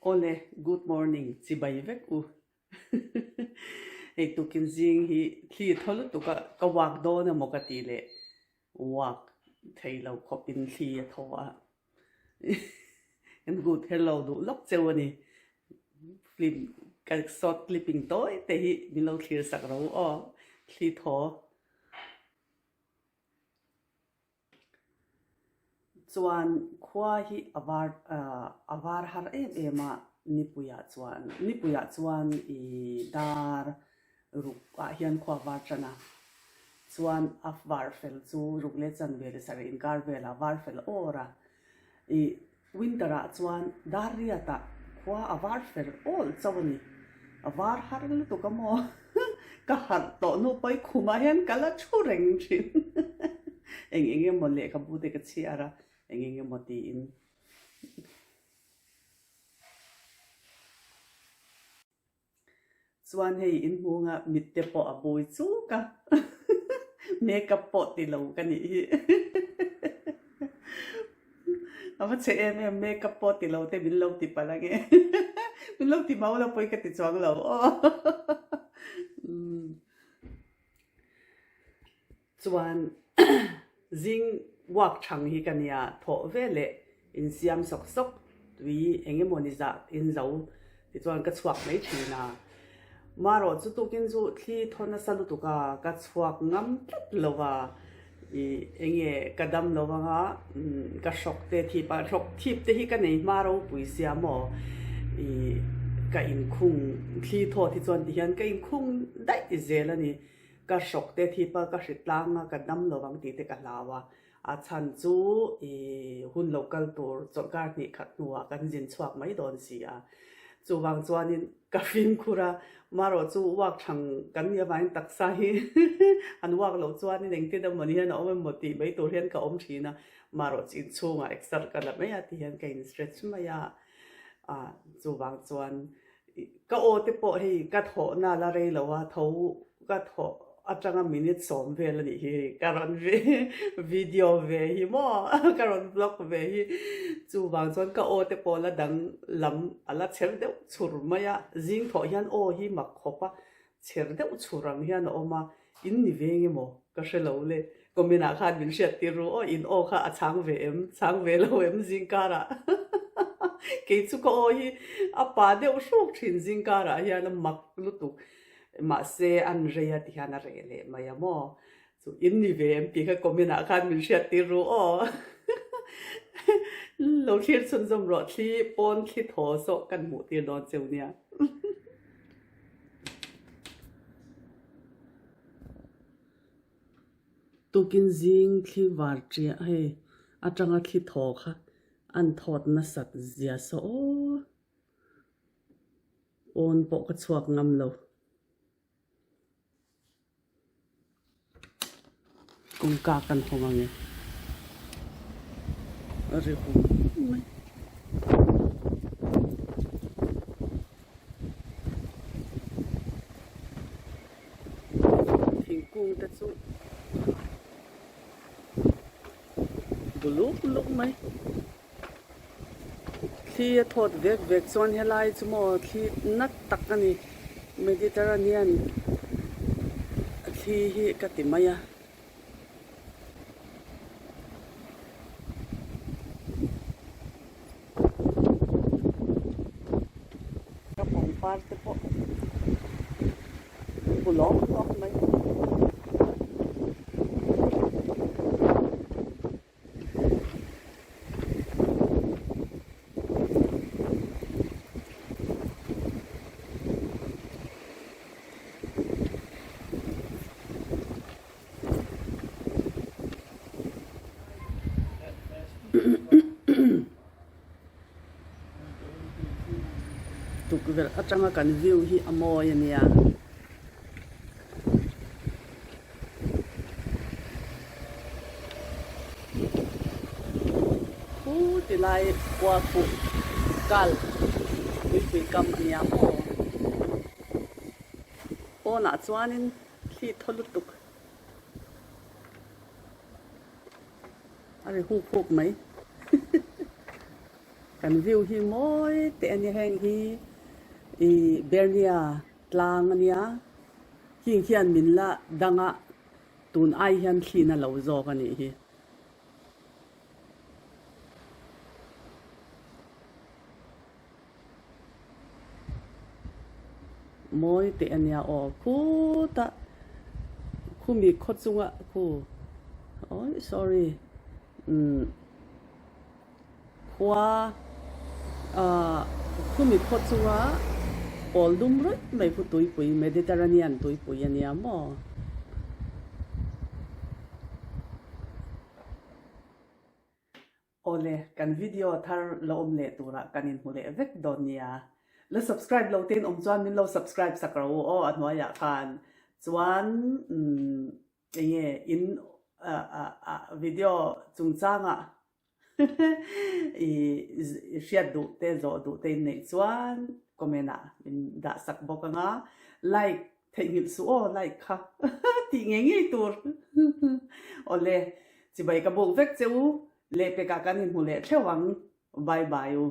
Awle, good morning, chibai vek u. Hei tukin zing hi thli thaw lutuk a, ka walk dawn emaw ka tih leh walk thei lo khawpin thli a thaw a. Kan good hello duh lawk cheu a ni. Film ka short clipping tawi te hi min lo thlir sak ro aw, thli thaw. Chuan khua hi a var a var har em em a nipuiah chuan nipuiah chuan ih dar ruk ah hian khua a var tan a chuan a var fel chu ruk leh chanve leh sarih inkar velah a var fel awr a ih Winter ah chuan dar riat ah khua a var fer awl chauh a ni. A var har lutuk a maw? Ka harh tawh hnu pawi khum ah hian ka la thu reng thin. Eng eng emaw lehkhabu te ka chhiar a, eng eng emaw tiin. Chuan hei in hmunga mit te pawh a bui chuk a, makeup pawh ti lo ka nih hi. A va chhe em em makeup pawh ti lo te min lo ti palh ange. Min lo ti mau lo pawi ka ti chuang lo aw. Chuan zing walk chhang hi ka nia thawh ve leh insiam sawk sawk tui eng emaw ni zah in zo tichuan ka chhuak mai thin a. Marawh chu tukin chu thli thaw nasa lutuk a, ka chhuak ngam tlat lo va, ih eng nge ka dam lo anga ka hrawk te thip a, hrawk thip te hi ka nei hma ropui sia maw ih ka inkhung thli thaw te chuan tihian ka inkhung daih zel a ni. Ka hrawk te thip a, ka hri tlang a, ka dam lo ang tih te ka hlau a. A chhan chu i hun lo kal tur chawlhkar hnih khat hnuah kan zin chhuak mai dawn si a. Chuvang chuanin ka fimkhur a, marawh chu uak thang kan nih avangin taksa hi an uak loh chuanin engtin emaw ni hian a awm emaw tih mai tur hian ka awm thin a. Marawh chu inchhungah exer ka la mai a ti hian ka in stretch mai a. Chuvang chuan Ka aw te pawh hei ka thawhna la rei lo a, tho ka thawh atanga minute sawm vel a nih hi hei ka rawn video ve hi maw ka rawn vlog ve hi chuvang chuan ka aw te pawh la dang lam a la chher deuh chhur mai a, zing thawh hian aw hi mak khawp a, chher deuh chhur ang hian a awm a, In ni ve nge maw? Ka hre lo le. Comment ah khan min hriat tir ru aw, in aw kha a chhang ve em? Chhang ve lo em zingkarah? Kei chu ka aw hi a pa deuh hruk thin zingkarah hian a mak lutuk. Mahse an rei a ti hian a reh leh mai a maw? Chu in ni ve em tih kha comment ah khan min hriat tir ru aw. Lo thlir chhunzawm rawh thli pawn thli thaw sawh kan hmuh tir dawn cheu nia. Tukin zing thli var ṭiah hei aṭanga thli thaw kha an thawt nasat zia saw aw. Pawn pawh ka chhuak ngam lo. Kawngka kan hawng ang e. A ri hum mai. Thingkung te chu bu luk luk mai. Thli a thawt vek vek chuan helai chu maw thli nat tak a ni. Mediterranean thli hi ka ti mai a. Ka pangpar te pawh bu lawk lawk mai. Tukverh atanga kan view hi a mawi a nia. Khu ti lai khua khuh kal tuipui kam a nia maw? Pawnah chuanin thli thaw lutuk a ri huk huk mai. Kan view hi mawi teh a nia heng hi ih Bernia tlang a nia hing hian min la dang a tun ai hian thli na lo zawk a nih hi. Mawi teh a nia aw khutah khumi khaw chunga khu awi sorry umm khua ah khumi khaw chunga pawl dum rawih mai khu tuipui Mediterranean tuipui a nia maw. Awle, kan video thar la awm leh turah kan inhmu leh vek dawn nia. La subscribe lo tein awm chuan min lo subscribe sak ro u aw a hnuaiah khan. Chuan umm enge in video chungchangah i hriat duh te zawh duh te in neih chuan comment ah min dah sak bawk anga like Theihnghilh suh aw like kha tih ngei ngei tur. Awle, chibai ka buk vek che u, lehpekah kan inhmu leh thleuh ang. Bye bye u.